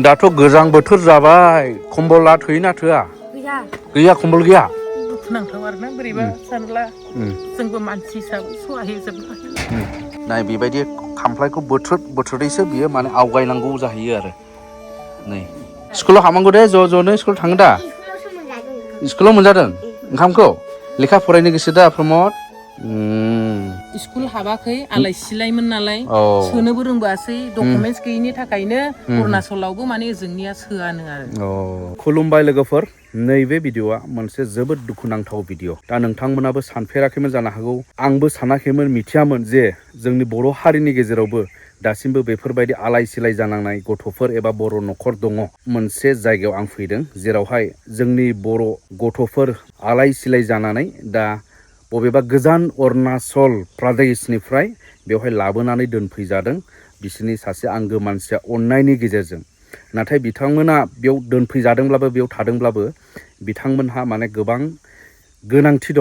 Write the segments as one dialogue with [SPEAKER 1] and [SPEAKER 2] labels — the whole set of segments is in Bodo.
[SPEAKER 1] दाथ' गोजां बोथोर जाबाय खम्बला थोयोना थोआ गैया खम्बल गैया
[SPEAKER 2] दुखुनांथाव आरोना बोरैबा सानब्ला जोंबो मानसि हिसाबै सहाय जोबनो
[SPEAKER 1] नाय बेबायदि खामफ्लायखौ बोथ्रोदैसो बियो माने आवगायनांगौ जाहैयो आरो नै स्कुलाव हाबनांगौ दे ज' ज'नो स्कुल थाङो दा स्कुलाव मोनजादों ओंखामखौ लेखा फरायनो गोसो दा प्रमद
[SPEAKER 2] स्कुल हाबाखै आलाय सिलायमोन नालाय सोनोबो रोंबोआसै डकुमेन्टस गैयिनि थाखायनो अरुणाचलावबो माने जोंनिया सोआनो आरो
[SPEAKER 1] खुलुमबाय लोगोफोर नैबे भिडिअआ मोनसे जोबोद दुखुनांथाव भिडिअ दा नोंथांमोनाबो सानफेराखैमोन जानो हागौ आंबो सानाखैमोन मिथियामोन जे जोंनि बर' हारिनि गेजेरावबो दासिमबो बेफोरबायदि आलाय सिलाय जानांनाय गथ'फोर एबा बर' न'खर दङ मोनसे जायगायाव आं फैदों जेरावहाय जोंनि बर' गथ'फोर आलाय सिलाय जानानै दा बबेबा गोजान अरुणाचल प्रदेशनिफ्राय बेवहाय लाबोनानै दोनफैजादों बिसोरनि सासे आंगो मानसिया अननायनि गेजेरजों नाथाय बिथांमोना बेयाव दोनफैजादोंब्लाबो बेयाव थादोंब्लाबो बिथांमोनहा माने गोबां गोनांथि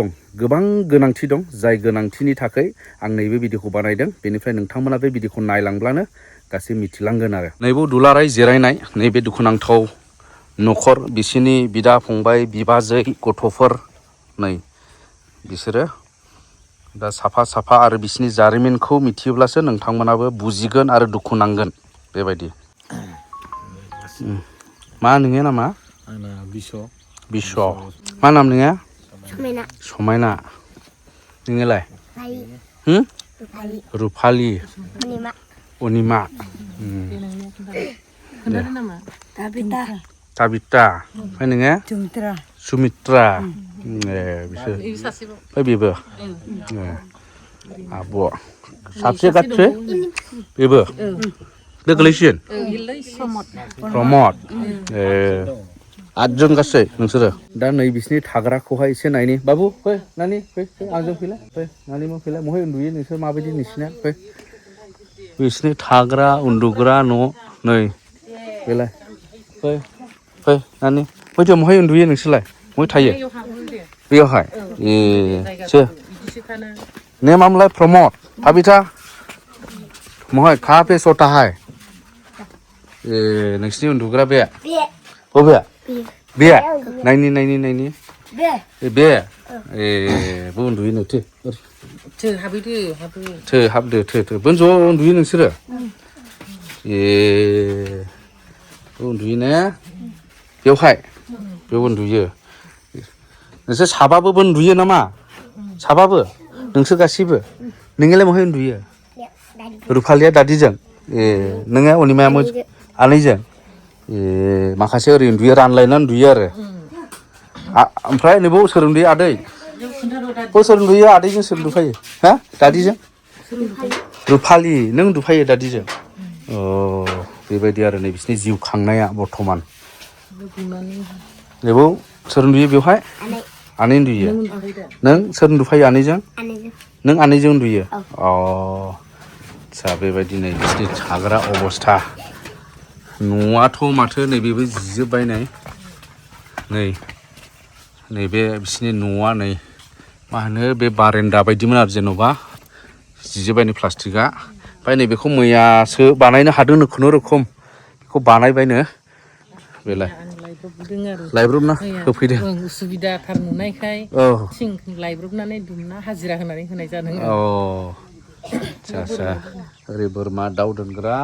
[SPEAKER 1] दं जाय गोनांथिनि थाखाय आं नैबे भिडिअखौ बानायदों बेनिफ्राय नोंथांमोना बे भिडिअखौ नायलांब्लानो गासै मिथिलांगोन आरो नैबे दुलाराय जिरायनाय नैबे दुखुनांथाव न'खर बिसोरनि बिदा फंबाय बिबाजै गथ'फोर नै बिसोरो दा साफा साफा आरो बिसोरनि जारिमिनखौ मिथियोब्लासो नोंथांमोनाबो बुजिगोन आरो दुखु नांगोन बेबायदि मा नोंनि नामा
[SPEAKER 3] आंना
[SPEAKER 1] बिश मा नाम नोंनिया समायना नोंनियालाय रुफालि अनिमा ताबिता ओमफ्राय नोङो सुमित्रा बिसोर ओमफ्राय बेबो आब' साबसे गासै बेबो बे गोलैसिगोन प्रमद आठजन गासै नोंसोरो दा नै बिसिनि थाग्राखौहाय एसे नायनि बाबु फै नानि फै आंजों फैलाय फै नानिमोन फैलाय महाय उन्दुयो नोंसोर माबायदि नोंसिना फै बिसिनि थाग्रा उन्दुग्रा न' नै बेलाय फै नानि फैदो महाय उन्दुयो नोंसोरलाय महाय थायो बेयावहाय सो ने मामलाय प्रमद ताबिता महाय कहाँ पे सोता है नोंसिनि उन्दुग्रा बे बबे बे नायनि बे बो उन्दुयो हाबदो बोन ज' उन्दुयो नोंसोरो उन्दुयो ने बेवहाय बेयाव उन्दुयो नोंसोर साबाबो उन्दुयो नामा साबाबो नोंसोर गासैबो नोंलाय महाय उन्दुयो रुफालिया दादिजों नोङो अनिमाया आनैजों माखासे ओरै उन्दुयो रानलायना उन्दुयो आरो ओमफ्राय नैबाव सोर उन्दुयो आदै सोर उन्दुयो आदैजों सोर उन्दुफायो हा दादिजों रुफालि नों उन्दुफायो दादिजों बेबायदि आरो नै बिसिनि जिउ खांनाया बर्थमान नैबाव सोर उन्दुयो बेवहाय आनै उन्दुयो नों सोर उन्दुफायो आनैजों नों आनैजों उन्दुयो आदसा बेबायदि नै बिसिनि थाग्रा अबस्था न'आथ' माथो नैबेबो जिजोब्बाय नैबे बिसिनि न'आ नै मा होनो बे बारेन्दा बायदिमोन आरो जेन'बा जिजोब्बाय नै प्लास्टिकआ ओमफ्राय नैबेखौ मैयासो बानायनो हादों खुनुरुखुम बेखौ बानायबायनो बेलाय लाइब्रबना होफैदों
[SPEAKER 2] उसुबिदाथार नुनायखाय थिं लाइब्रबनानै दुमना हाजिरा होनानै होनाय जादों
[SPEAKER 1] आदसा ओरै बोरमा दाउ दोनग्रा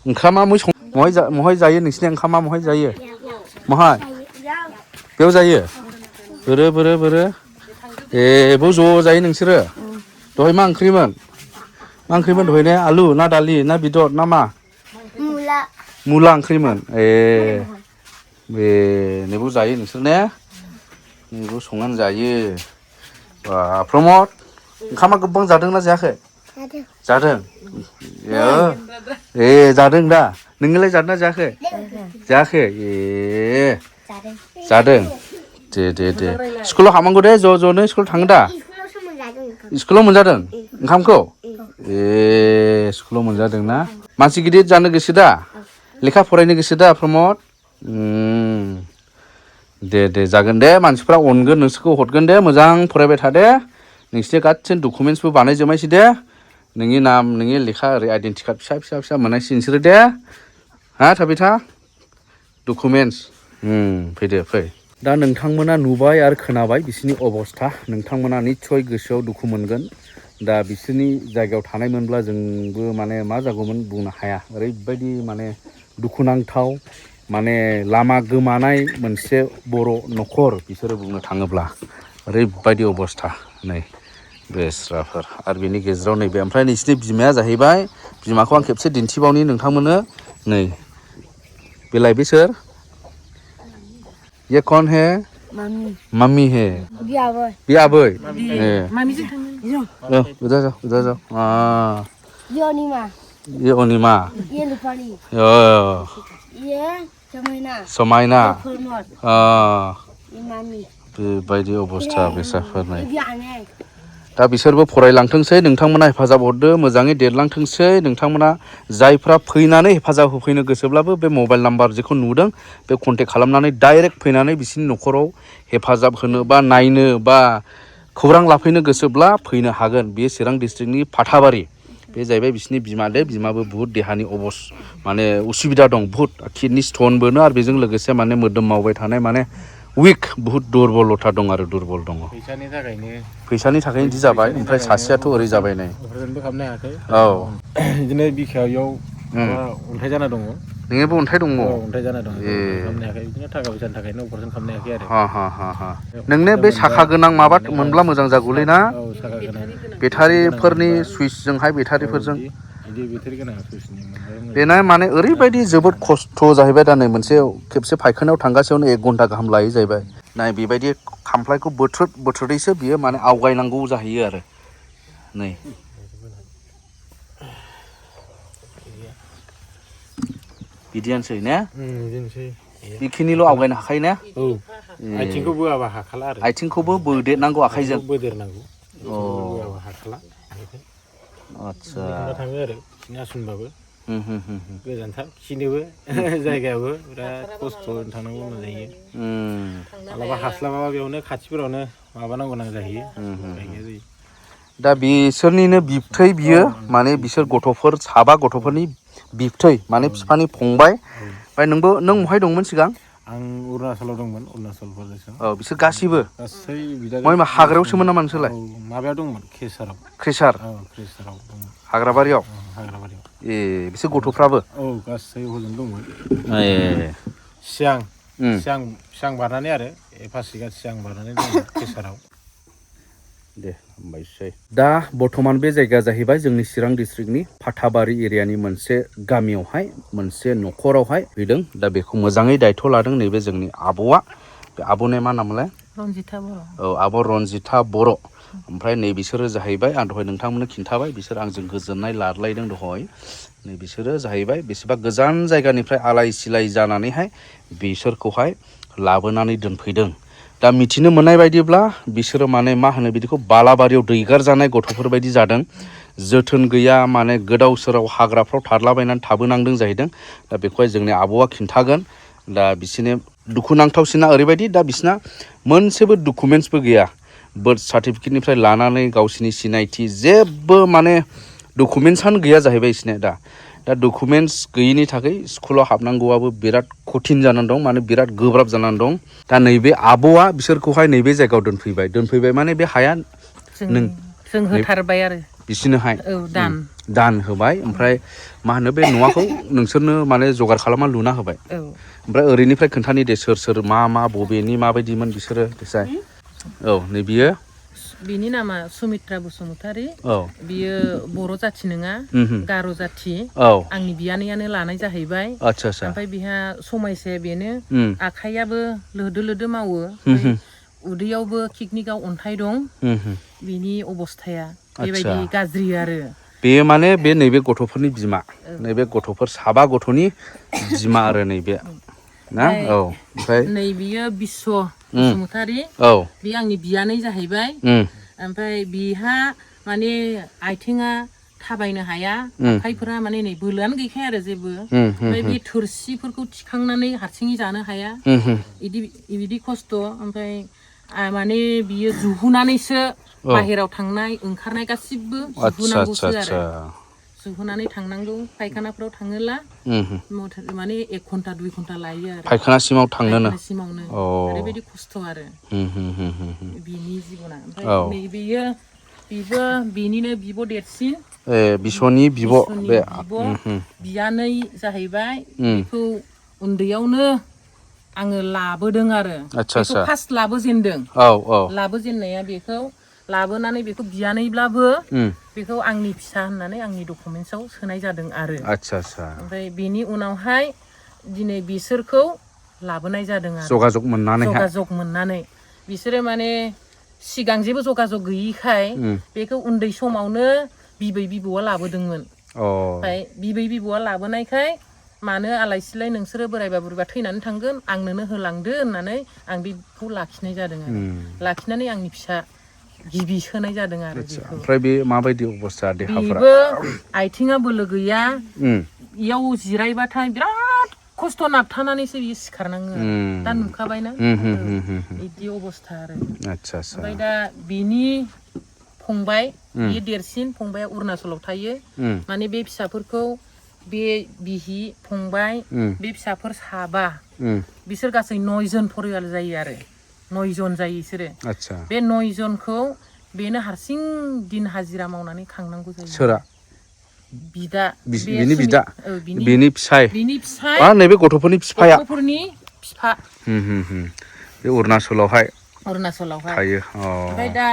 [SPEAKER 1] ओंखामा महाय जायो नोंसिनि ओंखामा महाय जायो महाय बेयाव जायो बोरो बेयाव ज' जायो नोंसोरो दहाय मा ओंख्रिमोन दहाय ने आलु ना दालि ना बेदर ना मा मुला ओंख्रिमोन बे नैबाव जायो नोंसोर ने नैबाव संनानै जायो प्रमद ओंखामा गोबां जादोंना जायाखै जादों जादों दा नोंलाय जादोंना जायाखै जादों दे स्कुलाव हाबनांगौ दे ज' ज'नो स्कुल थाङो दा स्कुलाव मोनजादों ओंखामखौ स्कुलाव मोनजादों ना मानसि गिदिर जानो गोसो दा लेखा फरायनो गोसो दा प्रमद दे जागोन दे मानसिफ्रा अनगोन नोंसोरखौ हरगोन दे मोजां फरायबाय था दे नोंसोरनि गासिबो डकुमेन्टसबो बानायजोबनायसै दे नोंनि नाम नोंनि लेखा ओरै आइडेन्टि कार्ड फिसा मोननायसै नोंसोरो दे हा थाबिथा डकुमेन्टस फैदो फै दा नोंथांमोना नुबाय आरो खोनाबाय बिसोरनि अबस्था नोंथांमोना निस्सय गोसोआव दुखु मोनगोन दा बिसोरनि जायगायाव थानायमोनब्ला जोंबो माने मा जागौमोन बुंनो हाया ओरैबायदि माने दुखुनांथाव माने लामा गोमानाय मोनसे बर' न'खर बिसोरो बुंनो थाङोब्ला ओरैबायदि अबस्था नै बेस्राफोर आरो बेनि गेजेराव नैबे ओमफ्राय नोंसिनि बिमाया जाहैबाय बिमाखौ आं खेबसे दिन्थिबावनि नोंथांमोननो नै बेलाय बिसोर ये कौन है मम्मी है ये आबै
[SPEAKER 2] मामिजों थाङो
[SPEAKER 1] उधर जाओ ये अनिमा
[SPEAKER 3] ये रूपाली ये
[SPEAKER 1] समायना
[SPEAKER 3] ये मामी
[SPEAKER 1] बेबायदि अबस्था बेसाफोर नै दा बिसोरबो फरायलांथोंसै नोंथांमोना हेफाजाब हरदो मोजाङै देरलांथोंसै नोंथांमोना जायफ्रा फैनानै हेफाजाब होफैनो गोसोब्लाबो बे मबाइल नाम्बार जेखौ नुदों बे कन्टेक्ट खालामनानै डाइरेक्ट फैनानै बिसोरनि न'खराव हेफाजाब होनो बा नायनो बा खौरां लाफैनो गोसोब्ला फैनो हागोन बेयो चिरां डिस्ट्रिक्टनि फाथाबारि बे जाहैबाय बिसोरनि बिमादे बिमाबो बुहुत देहानि माने उसुबिदा दं बुहुत किडनि स्टनबोनो आरो बेजों लोगोसे माने मोदोम मावबाय थानाय माने उइक बुहुत दुरबलथा दं आरो दुरबल दङ फैसानि थाखायनो बिदि जाबाय ओमफ्राय सासेयाथ' ओरै जाबाय नै
[SPEAKER 4] अपारेसनबो खालामनो हायाखै
[SPEAKER 1] औ
[SPEAKER 4] बिदिनो बिखायाव अन्थाइ जाना दङ
[SPEAKER 1] नोंनियाबो अन्थाइ दङ
[SPEAKER 4] अन्थाइ जाना दङ खालामनो हायाखै बिदिनो थाखा फैसानि थाखायनो अपारेसन खालामनो हायाखै आरो
[SPEAKER 1] नोंनो बे साखा गोनां माबा मोनब्ला मोजां जागौलै ना
[SPEAKER 4] औ साखा गोनां
[SPEAKER 1] बेटारिफोरनि सुइचजोंहाय बेटारिफोरजों
[SPEAKER 4] बिदि बेटारि गोनां सुइचनि मोनबाय
[SPEAKER 1] बेना माने ओरैबायदि जोबोद खस्थ' जाहैबाय दा नै मोनसे खेबसे फायखानायाव थांगासेयावनो 1 घन्टा गाहाम लायो जाहैबाय नाय बेबायदि खामफ्लायखौ बोथ्रोदैसो बियो माने आवगायनांगौ जाहैयो आरो नै बिदियानोसै ने
[SPEAKER 4] बिदिनोसै
[SPEAKER 1] बेखिनिल' आवगायनो हाखायो ने
[SPEAKER 4] औ आथिंखौ बोआबा हाखाला आरो
[SPEAKER 1] आथिंखौबो बोदेरनांगौ आखाइजों
[SPEAKER 4] बोदेरनांगौ बोआबा हाखाला
[SPEAKER 1] आदसा
[SPEAKER 4] थाङो आरो खिनो हासुनबाबो गोजानथार खिनोबो जायगायाबो बिराद खस्थ' थांनांगौ गोनां जायो मालाबा हास्लाबाबा बेयावनो खाथिफोरावनो माबानांगौ गोनां जाहैयो
[SPEAKER 1] दा बिसोरनिनो बिबथै बियो माने बिसोर गथ'फोर 7 गथ'फोरनि बिबथै माने बिफानि फंबाय ओमफ्राय नों बहाय दंमोन सिगां
[SPEAKER 4] आं अरुणाचलाव दंमोन अरुणाचल प्रदेशआव
[SPEAKER 1] औ बिसोर गासिबो
[SPEAKER 4] गासै बिदा
[SPEAKER 1] हाग्रायावसोमोन नामा नोंसोरलाय
[SPEAKER 4] माबायाव दंमोन क्रेसाराव क्रेसाराव
[SPEAKER 1] हाग्राबारियाव ए बिसोर गथ'फ्राबो
[SPEAKER 4] औ गासै हजों दंमोन
[SPEAKER 1] ए
[SPEAKER 4] सिगां बारनानै आरो पासिघाट सिगां बारनानै दंमोन क्रेसाराव
[SPEAKER 1] दे हामबायसै दा बर्थमान बे जायगाया जाहैबाय जोंनि चिरां डिस्ट्रिक्टनि फाथाबारि एरियानि मोनसे गामियावहाय मोनसे न'खरावहाय फैदों दा बेखौ मोजाङै दायथ' लादों नैबे जोंनि आब'आ बे आब'नि मा नामलाय
[SPEAKER 2] रनजिता बर'
[SPEAKER 1] औ आब' रनजिता बर' ओमफ्राय नै बिसोरो जाहैबाय आं दहाय नोंथांमोननो खिन्थाबाय बिसोर आंजों गोजोननाय लालायदों दहाय नै बिसोरो जाहैबाय बेसेबा गोजान जायगानिफ्राय आलाय सिलाय जानानैहाय बिसोरखौहाय लाबोनानै दोनफैदों दा मिथिनो मोननाय बायदिब्ला बिसोरो माने मा होनो बिदिखौ बालाबारियाव दैगार जानाय गथ'फोर बायदि जादों जोथोन गैया माने गोदाव सोराव हाग्राफ्राव थारलाबायनानै थाबोनांदों जाहैदों दा बेखौहाय जोंनि आब'आ खिन्थागोन दा बिसोरनि दुखुनांथावसिना ओरैबायदि दा बिसोरना मोनसेबो डकुमेन्टसबो गैया बार्थ सार्टिफिकेटनिफ्राय लानानै गावसिनि सिनायथि जेबो माने डकुमेन्टसानो गैया जाहैबाय बिसोरना दा डकुमेन्टस गैयिनि थाखाय स्कुलाव हाबनांगौआबो बिराद कठिन जानानै दं माने बिराद गोब्राब जानानै दं दा नैबे आब'आ बिसोरखौहाय नैबे जायगायाव दोनफैबाय माने बे हाया
[SPEAKER 2] जों होथारबाय आरो
[SPEAKER 1] बिसोरनोहाय
[SPEAKER 2] औ
[SPEAKER 1] दान होबाय ओमफ्राय मा होनो बे न'खौ नोंसोरनो माने जगार खालामना लुना होबाय ओमफ्राय ओरैनिफ्राय खोन्थानि दे सोर मा बबेनि माबायदिमोन बिसोरो देसाय औ नै बियो
[SPEAKER 2] बिनि नामा सुमित्रा बसुमतारी बियो बर' जाथि नङा गार' जाथि आंनि बियानैयानो लानाय जाहैबाय ओमफ्राय बिहा समायसे बेनो आखाइयाबो लोदो मावो उदैयावबो किडनिकआव अन्थाइ दं बिनि अबस्थाया बेबायदि गाज्रि आरो
[SPEAKER 1] बेयो माने बे नैबे गथ'फोरनि बिमा नैबे गथ'फोर 7 गथ'नि बिमा आरो नैबे ना औ ओमफ्राय
[SPEAKER 2] नै बियो बिस्व बसुमतारी बे आंनि बियानै जाहैबाय ओमफ्राय बिहा माने आथिङा थाबायनो हाया आखाइफोरा माने नै बोलोआनो गैखाया आरो जेबो ओमफ्राय बे थोरसिफोरखौ थिखांनानै हारसिङै जानो हाया बिदि खस्थ' ओमफ्राय माने बियो जुहुनानैसो बाहेराव थांनाय ओंखारनाय गासिबो जुहुनांगौसो आरो सुहोनानै थांनांगौ फायखानाफ्राव थाङोला माने 1 घन्टा 2 घन्टा लायो आरो
[SPEAKER 1] फायखानासिमाव थांनोनो
[SPEAKER 2] फायखानासिमावनो ओरैबायदि खस्थ' आरो बिनि जिबना ओमफ्राय नैबेयो बिबो बिनिनो बिब' देरसिन
[SPEAKER 1] बिसनि बिब' बे
[SPEAKER 2] बियानै जाहैबाय बेखौ उन्दैयावनो आङो लाबोदों आरो बेखौ फार्स्ट लाबोजेनदों लाबोजेननाया बेखौ लाबोनानै बेखौ बियानैब्लाबो बेखौ आंनि फिसा होननानै आंनि डकुमेन्टसआव सोनाय जादों आरो ओमफ्राय बेनि उनावहाय दिनै बिसोरखौ लाबोनाय जादों आरो जगाजग मोननानै बिसोरो माने सिगां जेबो जगाजग गैयिखाय बेखौ उन्दै समावनो बिबै बिबौआ लाबोदोंमोन ओमफ्राय बिबै बिबौआ लाबोनायखाय मानो आलाय सिलाय नोंसोरो बोरायबा बुरैबा थैनानै थांगोन आंनोनो होलांदो होननानै आं बेखौ लाखिनाय जादों आरो लाखिनानै आंनि फिसा गिबि सोनाय जादों आरो बेखौ
[SPEAKER 1] ओमफ्राय बे माबायदि अबस्था देहाफोरा
[SPEAKER 2] बेबो आथिङा बोलो गैया इयाव जिरायबाथाय बिराद खस्थ' नाबथानानैसो बियो सिखारनाङो दा नुखाबायना बिदि अबस्था आरो ओमफ्राय दा बिनि फंबाय बियो देरसिन फंबाया अरुणाचलाव थायो माने बे फिसाफोरखौ बे बिहि फंबाय बे फिसाफोर साबा बिसोर गासै 9 जन फरियाल जायो आरो 9 जन जायो बिसोरो बे 9 जनखौ बेनो हारसिं दिन हाजिरा मावनानै खांनांगौ जायो
[SPEAKER 1] सोरा
[SPEAKER 2] बिदा
[SPEAKER 1] बिनि फिसाय नैबे गथ'फोरनि बिफाया
[SPEAKER 2] गथ'फोरनि बिफा
[SPEAKER 1] बे अरुणाचलावहाय
[SPEAKER 2] थायो ओमफ्राय दा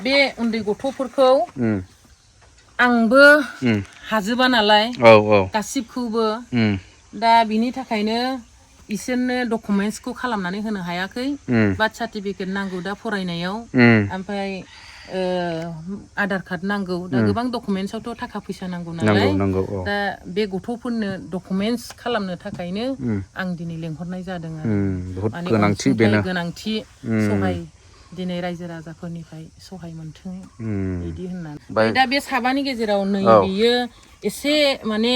[SPEAKER 2] बे उन्दै गथ'फोरखौ आंबो हाजोबा नालाय गासिबखौबो दा बिनि थाखायनो इसोरनो डकुमेन्टसखौ खालामनानै होनो हायाखै बार्थ सार्टिफिकेट नांगौ दा फरायनायाव ओमफ्राय आधार कार्ड नांगौ दा गोबां डकुमेन्टसआवथ' थाखा फैसा नांगौ नालाय दा बे गथ'फोरनो डकुमेन्टस खालामनो थाखायनो आं दिनै लेंहरनाय जादों आरो माने गोनांथि सहाय दिनै रायजो राजाफोरनिफ्राय सहाय मोनथों बिदि होननानै दा बे साबानि गेजेराव नै बियो एसे माने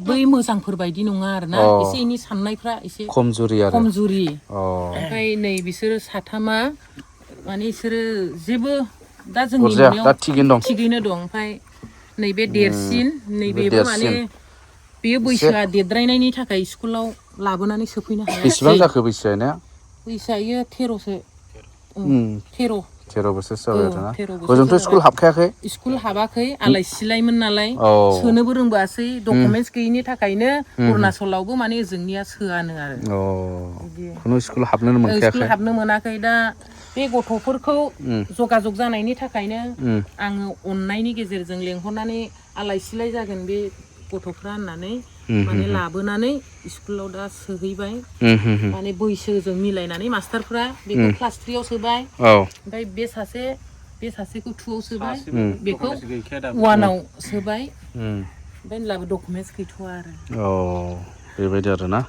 [SPEAKER 2] बै मोजांफोर बायदि नङा आरोना एसे एनै साननायफ्रा एसे खमजुरि ओमफ्राय नै बिसोरो साथामा माने बिसोरो जेबो दा जोंनि नुनायाव थिगैनो दं ओमफ्राय नैबे देरसिन नैबेबो माने बेयो बैसोआ देरद्रायनायनि थाखाय स्कुलाव लाबोनानै सोफैनो हायाखै
[SPEAKER 1] बेसेबां जाखो बैसोआ
[SPEAKER 2] बैसोआ 13सो
[SPEAKER 1] 13 बोसोरसो जाबाय आरोना हजोंथ' स्कुल हाबखायाखै
[SPEAKER 2] स्कुल हाबाखै आलाय सिलायमोन नालाय सोनोबो रोंबोआसै डकुमेन्टस गैयिनि थाखायनो अरुणाचलावबो माने जोंनिया सोआनो आरो
[SPEAKER 1] खुनु स्कुल हाबनो मोनखायाखै
[SPEAKER 2] स्कुल हाबनो मोनाखै दा बे गथ'फोरखौ जगाजग जानायनि थाखायनो आङो अननायनि गेजेरजों लेंहरनानै आलाय सिलाय जागोन बे गथ'फ्रा होननानै माने लाबोनानै स्कुलाव दा सोहैबाय माने बैसोजों मिलायनानै मास्टारफ्रा बेखौ क्लास 3 आव सोबाय ओमफ्राय बे सासेखौ 2 आव सोबाय बेखौ 1 आव सोबाय ओमफ्राय होनब्लाबो डकुमेन्टस गैथ'वा आरो
[SPEAKER 1] बेबायदि आरोना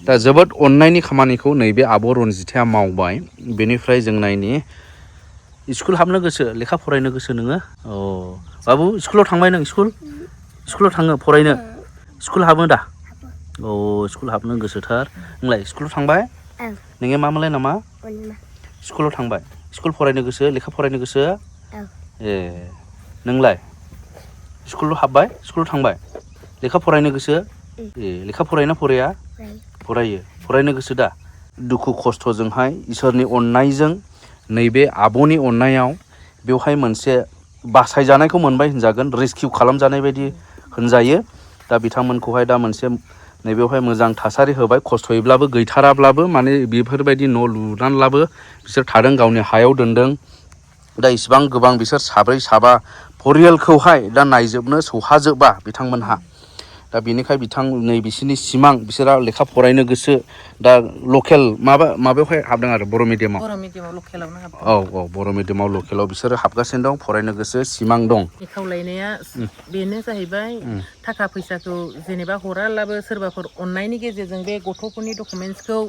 [SPEAKER 1] दा जोबोद अननायनि खामानिखौ नैबे आब' रनजिताया मावबाय बेनिफ्राय जों नायनि स्कुल हाबनो गोसो लेखा फरायनो गोसो नोङो बाबु स्कुलाव थांबाय नों स्कुलाव थाङो फरायनो स्कुल हाबो दा स्कुल हाबनो गोसोथार नोंलाय स्कुलाव थांबाय नोङो मा मोनलाय नामा स्कुलाव थांबाय स्कुल फरायनो गोसो लेखा फरायनो गोसो नोंलाय स्कुलाव हाबबाय स्कुलाव थांबाय लेखा फरायनो गोसो लेखा फरायोना फराया फरायनो गोसो दा दुखु खस्थ'जोंहाय इसोरनि अननायजों नैबे आब'नि अननायाव बेवहाय मोनसे बासायजानायखौ मोनबाय होनजागोन रेस्किउ खालामजानाय बायदि होनजायो दा बिथांमोनखौहाय दा मोनसे नैबेवहाय मोजां थासारि होबाय खस्थ'यैब्लाबो गैथाराब्लाबो माने बेफोरबायदि न' लुनानैब्लाबो बिसोर थादों गावनि हायाव दोनदों दा इसिबां गोबां बिसोर साब्रै साबा परियालखौहाय दा नायजोबनो सौहाजोबा बिथांमोनहा दा बेनिखाय नै बिसोरनि सिमां बिसोरा लेखा फरायनो गोसो दा लकेल माबायावहाय हाबदों आरो बर' मिडियामाव
[SPEAKER 2] लकेलावनो हाबदों
[SPEAKER 1] बर' मिडियामाव लकेलाव बिसोरो हाबगासिनो दं फरायनो गोसो सिमां दं
[SPEAKER 2] खावलायनाया बेनो जाहैबाय थाखा फैसाखौ जेनेबा हराब्लाबो सोरबाफोर अननायनि गेजेरजों बे गथ'फोरनि डकुमेन्टसखौ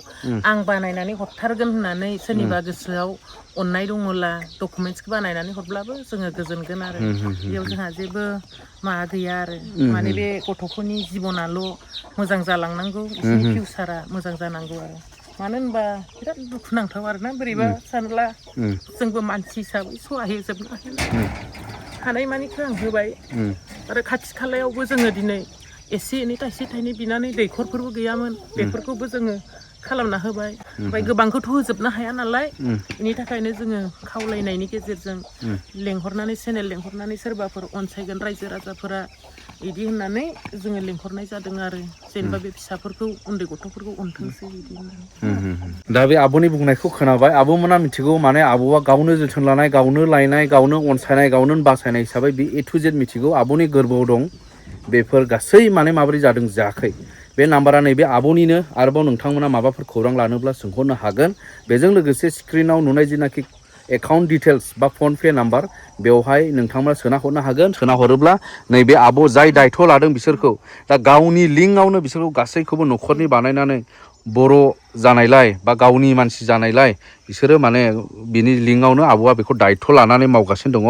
[SPEAKER 2] आं बानायनानै हरथारगोन होननानै सोरनिबा गोसोआव अननाय दङला डकुमेन्टसखौ बानायनानै हरब्लाबो जोङो गोजोनगोन आरो बेयाव जोंहा जेबो माबा गैया आरो माने बे गथ'फोरनि जिबनाल' मोजां जालांनांगौ बिसोरनि फिउचारा मोजां जानांगौ आरो मानो होनबा बिराद दुखुनांथाव आरोना बोरैबा सानब्ला जोंबो मानसि हिसाबै सहाय होजोबनो हाया हानायमानिखौ आं होबाय आरो खाथि खालायावबो जोङो दिनै एसे एनै थाइसे थाइनै बिनानै दैखरफोरबो गैयामोन बेफोरखौबो जोङो खालामना होबाय ओमफ्राय गोबांखौथ' होजोबनो हाया नालाय बेनि थाखायनो जोङो खावलायनायनि गेजेरजों लेंहरनानै चेनेल लेंहरनानै सोरबाफोर अनसायगोन रायजो राजाफोरा बिदि होननानै जोङो लेंहरनाय जादों आरो जेनेबा बे फिसाफोरखौ उन्दै गथ'फोरखौ अनथोंसै बिदि होननानै
[SPEAKER 1] दा बे आब'नि बुंनायखौ खोनाबाय आब'मोना मिथिगौ माने आब'आ गावनो जोथोन लानाय गावनो लायनाय गावनो अनसायनाय गावनो बासायनाय हिसाबै बे ए टु जेड मिथिगौ आब'नि गोरबोआव दं बेफोर गासै माने माबोरै जादों जायाखै बे नाम्बारा नैबे आब'निनो आरोबाव नोंथांमोना माबाफोर खौरां लानोब्ला सोंहरनो हागोन बेजों लोगोसे स्क्रिनाव नुनाय जिनाखि एकाउन्ट डिटेल्स बा फन पे नाम्बार बेवहाय नोंथांमोना सोना हरनो हागोन सोना हरोब्ला नैबे आब' जाय दायथ' लादों बिसोरखौ दा गावनि लिंकआवनो बिसोरखौ गासैखौबो न'खरनि बानायनानै बर' जानायलाय बा गावनि मानसि जानायलाय बिसोरो माने बिनि लिंकआवनो आब'आ बेखौ दायथ' लानानै मावगासिनो दङ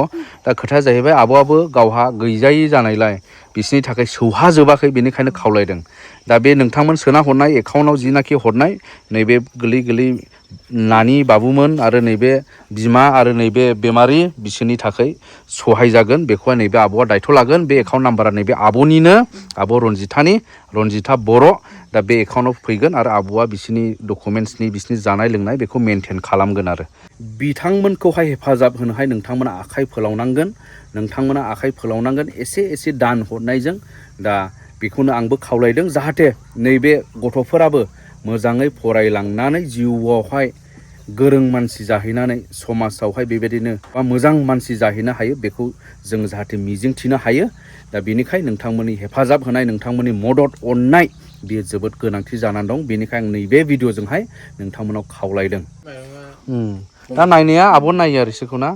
[SPEAKER 1] दा खोथाया जाहैबाय आब'आबो गावहा गैजायि जानायलाय बिसोरनि थाखाय सौहाजोबाखै बेनिखायनो खावलायदों दा बे नोंथांमोन सोना हरनाय एकाउन्टआव जिनाखि हरनाय नैबे गोरलै नानि बाबुमोन आरो नैबे बिमा आरो नैबे बेमारि बिसोरनि थाखाय सहाय जागोन बेखौहाय नैबे आब'आ दायथ' लागोन बे एकाउन्ट नाम्बारा नैबे आब'निनो आब' रनजिता बर' दा बे एकाउन्टआव फैगोन आरो आब'आ बिसोरनि डकुमेन्टसनि बिसोरनि जानाय लोंनाय बेखौ मेनटेन खालामगोन आरो बिथांमोनखौहाय हेफाजाब होनोहाय नोंथांमोना आखाइ फोलावनांगोन एसे एसे दान हरनायजों दा बेखौनो आंबो खावलायदों जाहाथे नैबे गथ'फोराबो मोजाङै फरायलांनानै जिउआवहाय गोरों मानसि जाहैनानै समाजावहाय बेबायदिनो बा मोजां मानसि जाहैनो हायो बेखौ जों जाहाथे मिजिंथिनो हायो दा बेनिखाय नोंथांमोननि हेफाजाब होनाय नोंथांमोननि मदद अननाय बेयो जोबोद गोनांथि जानानै दं बेनिखाय आं नैबे भिडिअ'जोंहाय नोंथांमोनाव खावलायदों दा नायनाया आब' नायो आरो बिसोरखौ ना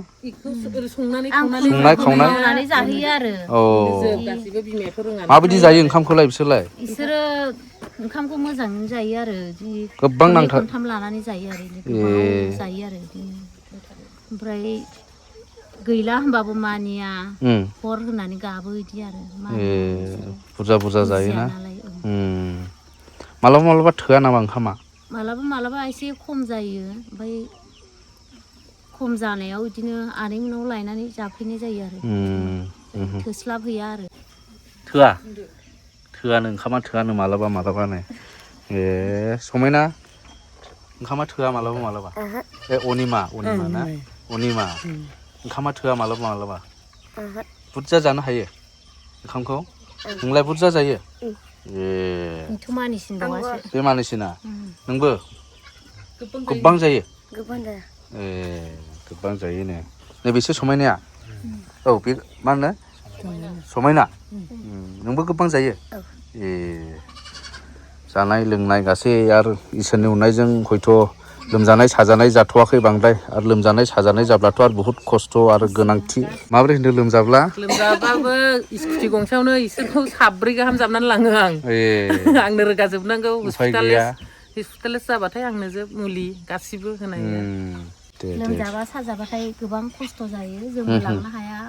[SPEAKER 2] संनाय
[SPEAKER 3] खावनाय जाहोयो आरो
[SPEAKER 2] गासिबो बिमायाथ' रोङा
[SPEAKER 1] माबायदि जायो ओंखामखौलाय
[SPEAKER 3] बिसोरो ओंखामखौ मोजाङैनो जायो आरो
[SPEAKER 1] गोबां
[SPEAKER 3] खनथाम लानानै जायो आरो गोबाव जायो आरो बिदिनो ओमफ्राय गैला होनबाबो मानिया हर होननानै गाबो बिदि आरो
[SPEAKER 1] बुरजा जायोना मालाबा थोआ नामा ओंखामा
[SPEAKER 3] मालाबा एसे खम जायो ओमफ्राय खम जानायाव बिदिनो आनै मोनाव लायनानै जाफैनाय जायो आरो थोस्लाबहैया आरो
[SPEAKER 1] थोआनो ओंखामा थोआनो मालाबानो समायना ओंखामा थोआ मालाबा ए अनिमा ना अनिमा ओंखामा थोआ मालाबा बुरजा जानो हायो ओंखामखौ नोंलाय बुरजा जायो
[SPEAKER 3] बेथ' मानिसिनबावासो
[SPEAKER 1] बे मानिसिना नोंबो गोबां जायो गोबां जायोनो नैबेसो समायनाया औ बे मा होनो समायना नोंबो गोबां जायो जानाय लोंनाय गासै आरो इसोरनि अननायजों हयथ' लोमजानाय साजानाय जाथ'वाखै बांद्राय आरो लोमजानाय साजानाय जाब्लाथ' आरो बुहुत खस्थ' आरो गोनांथि माबोरै होनदों
[SPEAKER 2] लोमजाबाबो स्कुटि गंसेयावनो इसोरखौ 7 गाहाम जाबनानै लाङो आंनो रोगाजोबनांगौ हस्पिटालाइस जाबाथाय आंनो जोब मुलि गासिबो होनाया
[SPEAKER 3] लोमजाबा साजाबाथाय गोबां खस्थ' जायो जोंबो लांनो हाया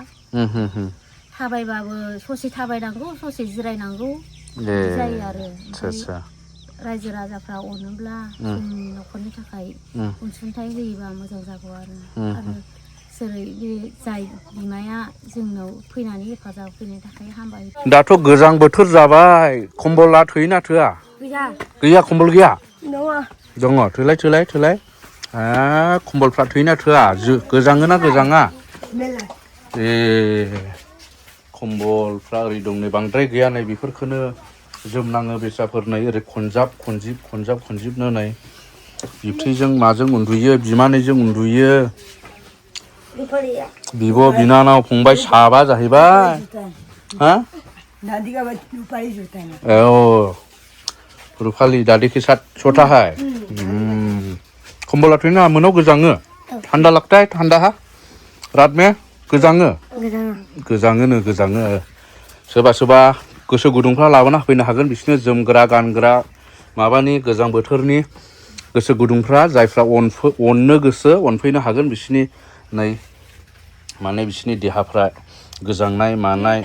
[SPEAKER 3] थाबायबाबो ससे थाबायनांगौ ससे जिरायनांगौ बिदि जायो आरो रायजो राजाफ्रा अनोब्ला जोंनि न'खरनि थाखाय अनसुंथाइ होयोबा मोजां जागौ आरो जेरै बे जाय बिमाया जोंनाव फैनानै हेफाजाब होनो थाखाय हामबाय
[SPEAKER 1] दाथ' गोजां बोथोर जाबाय खम्बला थोयोना थोआ गैया खम्बल गैया दङ थोलाय खम्बलफ्रा थोयोना थोआ गोजाङोना गोजाङा खम्बलफ्रा ओरै दं नै बांद्राय गैया नै बेफोरखौनो जोमनाङो बेसाफोर नै ओरै खनजाब खनजिबनो नै बिबथैजों माजों उन्दुयो बिमानैजों उन्दुयो बिब' बिनानाव फंबाय साबा जाहैबाय रुपाली दादी के साथ छोटा है खम्बला थोयोना मोनाव गोजाङो ठंडा लगता है ठंडा है रात में गोजाङो सोरबा गोसो गुदुंफ्रा लाबोना होफैनो हागोन बिसोरनो जोमग्रा गानग्रा माबानि गोजां बोथोरनि गोसो गुदुंफ्रा जायफ्रा अननो गोसो अनफैनो हागोन बिसोरनि नै माने बिसोरनि देहाफ्रा गोजांनाय मानाय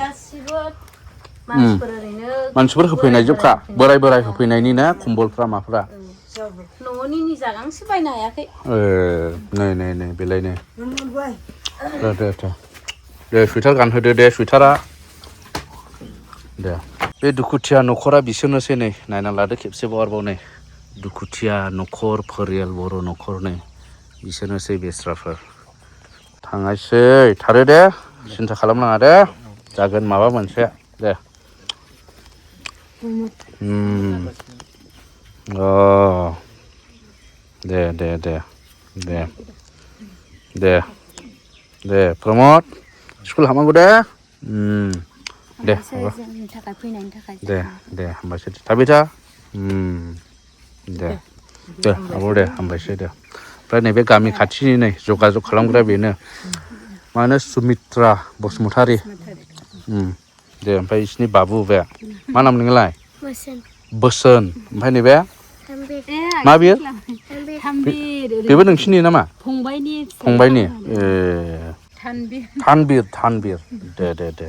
[SPEAKER 1] मानसिफोर होफैनाय जोबखा बोराय होफैनायनि ना खम्बलफ्रा माफ्रा
[SPEAKER 3] न'नि निजा गांसो बायनो हायाखै
[SPEAKER 1] नै बेलायनो दे सुइटार गानहोदो दे सुइटारा दे बे दुखुथिया न'खरा बिसोरनोसै नै नायना लादो खेबसेबाव आरोबाव नै दुखुथिया न'खर फोरियाल बर' न'खर नै बिसोरनोसै बेस्राफोर थांनायसै थारो दे सिन्था खालामनाङा दे जागोन माबा मोनसे दे अ दे दे दे दे दे दे प्रमद स्कुल हाबनांगौ दे दे
[SPEAKER 3] जोंनि थाखाय फैनायनि थाखाय
[SPEAKER 1] दे दे हामबायसै थाबाय था दे दे आब' दे हामबायसै दे ओमफ्राय नैबे गामि खाथिनि नै जगाजग खालामग्रा बेनो मा होनो सुमित्रा बसुमतारी दे ओमफ्राय बिसिनि बाबु बे मा नाम नोंलाय बोसोन ओमफ्राय नैबे मा बियो बेबो नोंसिनि नामा
[SPEAKER 3] फंबायनि
[SPEAKER 1] फंबायनि थानबिर दे दे दे